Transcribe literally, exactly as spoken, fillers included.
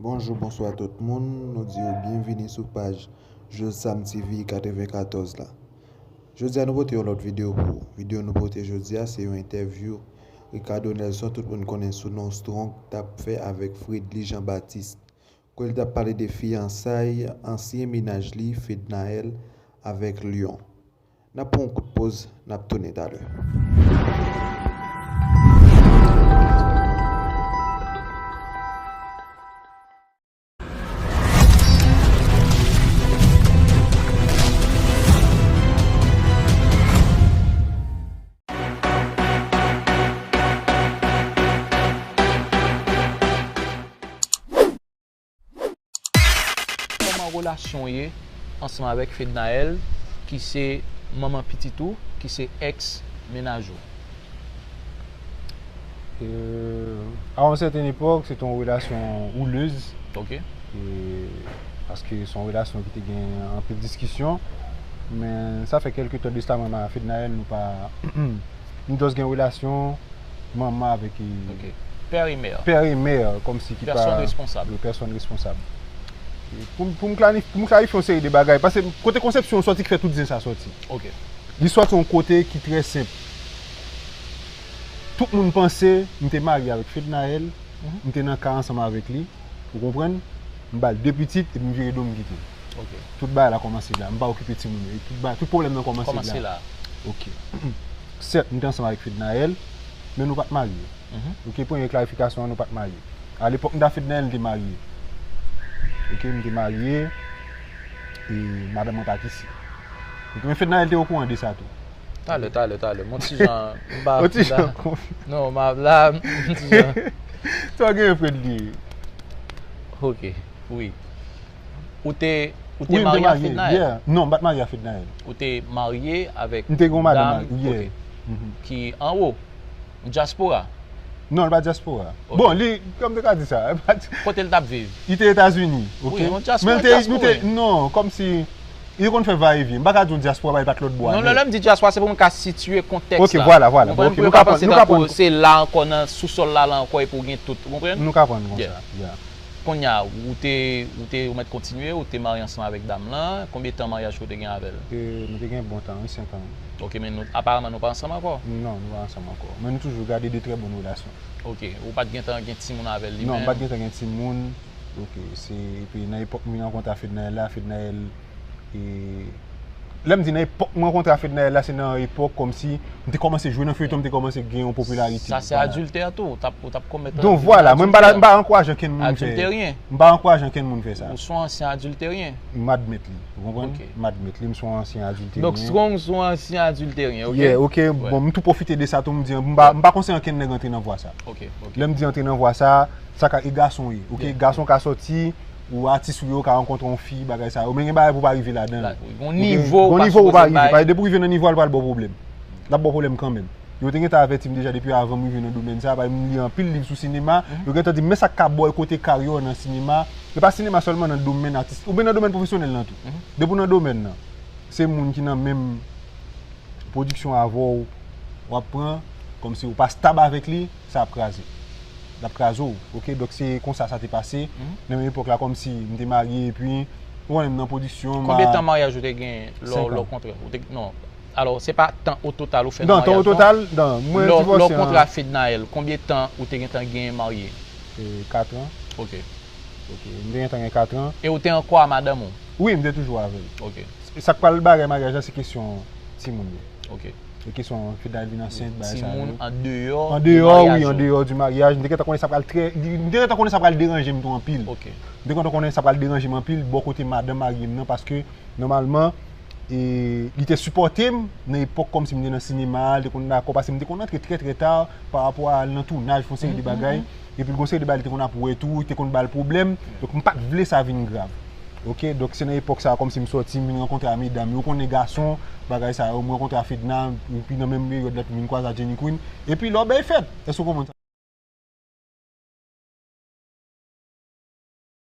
Bonjou, bonswa tout moun. Nou di w byenvini sou paj Jules Sam T V katrevenkatòz la. Jodi a nou pote yon lòt videyo pou ou. Videyo nou pote jodi a se yon entèvyou Ricardo Nelson, tout moun konnen sou non Strong, t ap fè avèk Fredly Jean Baptiste. Kote l t ap pale de fiyansay ansyen mennaj li, Fednaelle, avèk Lion. N ap pran yon kout poz, n ap tounen talè. Kòman relasyon w ye ansanm avèk Fednaelle, ki se manman pitit ou, ki se èks mennaj ou? Euh, à une certaine époque, se te yon relasyon houlez. Ok. E, paske se yon relasyon ki te gen anpil diskisyon. Men sa fè kèlke tan de sa, mwen ak Fednaelle, nou pa, nou just gen relasyon manman avèk Ok. Père et mère. Père et mère, kòmsi ki pa Pèsòn responsab. Wi, pèsòn responsab. E pou, pou m klarif-, pou m klarifye yon seri de bagay, paske kote konsepsyon sòti k fè tout zen sa sòti. Ok. Li sòti yon kote ki trè senp. Tout moun panse m te marye avèk Fednaelle, m te nan kay ansanm avèk li, ou konprann? M ba l de pitit epi m vire do m kite l. Ok. Tout bagay la kòmanse la, m pa okipe timoun yo, e tout bagay, tout pwoblèm nan kòmanse Kòmanse la. La. Ok. Sèt, m te ansanm avèk Fednaelle, men nou pa t marye. Mhm. Ok, premye klarifikasyon an, nou pa t marye. Alepòk m t ak Fednaelle, m te marye. Ok, m te marye, e madanm mwen pa t isi. Ok, men Fednaelle te okouran de sa tou. Talè, talè, talè. Mon ti jan, m pa Yon ti jan la- konfi. Non, m ap la, m ti jan. Sa gen yon frè de li. Ok, wi. Ou te, ou te Wi, m te marye ak marye, Fednaelle? Yeah. Non, m pa t marye ak Fednaelle. Ou te marye avèk M te gen yon madanm, dam, yeah. Ok. Mhm. Ki anwo. Dyaspora. Non, li pa dyaspora. Ok. Bon, li, kòm te ka di sa, li pa di- Kote l t ap viv? Li te Etazini, ok? Wi, yon dyaspora, Men li te, nou te, dyaspora. Non, kòmsi, li konn fè vayeven. M pa ka di yon dyaspora, li pa t lòt bò. Non, lè m di dyaspora, se pou moun ka sitye kontèks Ok, la. vwala, vwala. Ou konprann? Ok, Pou nou yo pa ka pran, panse nou ka tankou pran. Se la ankò nan sousòl la, la ankò, e pou gen tout. Ou konprann? Nou ka pran konsa, Yeah. Yeah. Kounye a, ou te, ou te, ou mèt kontinye, ou te marye ansanm avèk dam lan. Konbyen tan maryaj ou te gen avè l? E, nou te gen bon tan, wi, senk an. Ok, men nou, aparamman, nou pa ansanm ankò? Non, nou pa ansanm ankò. Men nou toujou gade de trè bòn relasyon. Ok, ou pa t gentan gen timoun avè l li Non, menm? M pa t gentan gen timoun. Ok, se, epi nan epòk mwen rankontre ak Fednaelle la, Fednaelle, e, lè m di nan epòk mwen rankontre ak Fednaelle la, se nan epòk kòmsi m te kòmanse jwe nan feyton, m te kòmanse gen yon popilarite. Sa se adiltè tou, ou t ap, ou t ap komèt Donk vwala, mwen m pa, m pa ankouraje ankenn moun fè. Adilteryen. M pa ankouraje ankenn moun fè sa. Ou se yon ansyen adilteryen. M admèt li, ou konprann? Ok. M admèt li, m se yon ansyen adilteryen. Donk Strong se yon ansyen adilteryen, ok? Yeah, ok, bon, m tou pwofite de sa tou, m di, m pa, m pa konseye ankenn nèg antre nan vwa sa. Ok, ok. Lè m di antre nan vwa sa, sa ka e gason ye, ok? Yeah. Gason ka sòti, ou atis ou yo ka rankontre yon fi, bagay sa yo. Men gen bagay pou pa rive ladan. La, wi, gon nivo, Gon nivo pou pa rive. Paske depi w rive nan nivo a, l pral ba w pwoblèm. Ok. L ap ba w pwoblèm kanmenm. Yo te gentan avèti m deja depi avan m rive nan domèn sa, paske m li anpil liv sou sinema. Yo gentan di m, men sa k ka ba w kote karyè w nan sinema. E pa sinema sèlman, nan domèn atis, oubyen nan domèn pwofesyonèl lan tou. Depi w nan domèn nan, se moun ki nan menm pwodiksyon avè w, w ap pran, kòmsi ou pa stab avèk li, sa ap kraze. L ap kraze w, ok? Donk se konsa sa te pase. Nan menm epòk la, kòmsi m te marye, epi, ou konnen m nan pwodiksyon, m a- Konbyen tan maryaj ou te gen lè w, lè w kontre? Ou te, non. Alò, se pa tan ototal ou fè nan maryaj, non? Non, tan ototal, non. Mwen divòse an- Lè w kontre ak Fednaelle, konbyen tan ou te gentan gen marye? E, kat an. Ok. Ok, m te gentan gen kat an. E ou te ankò a madanm ou? Wi, m te toujou avè l. Ok. Sa k pral bagay maryaj la, se kesyon timoun yo. Ok. E kesyon Fednaelle vin ansent, bagay sa yo. Timoun andeyò Andeyò, maryaj wi, ou. Andeyò di maryaj. M te gentan konnen sa pral trè, m te gentan konnen sa pral deranje m tou anpil. Ok. M te gentan konnen sa pral deranje m anpil, bò kote madan marye m nan, paske, nòmalman, e, li te sipòte m nan epòk kòmsi m te nan sinema, li te konn dakò, paske m te konn antre trè, trè ta pa rapò a al nan tounaj, fè yon seri de bagay. Epi l gon seri de bagay li te konn ap wè tou, li te konn ba l pwoblèm. Donk, m pa t vle sa vin grav. Ok, donk se nan epòk sa a, kòmsi m sòti, m vin rankontre a medam yo, ou konnen gason, bagay sa yo, m rankontre a Fedna, epi nan menm peryòd la tou, m vin kwaze a Jenny Queen. Epi lòbèy fèt. Èske w konprann sa?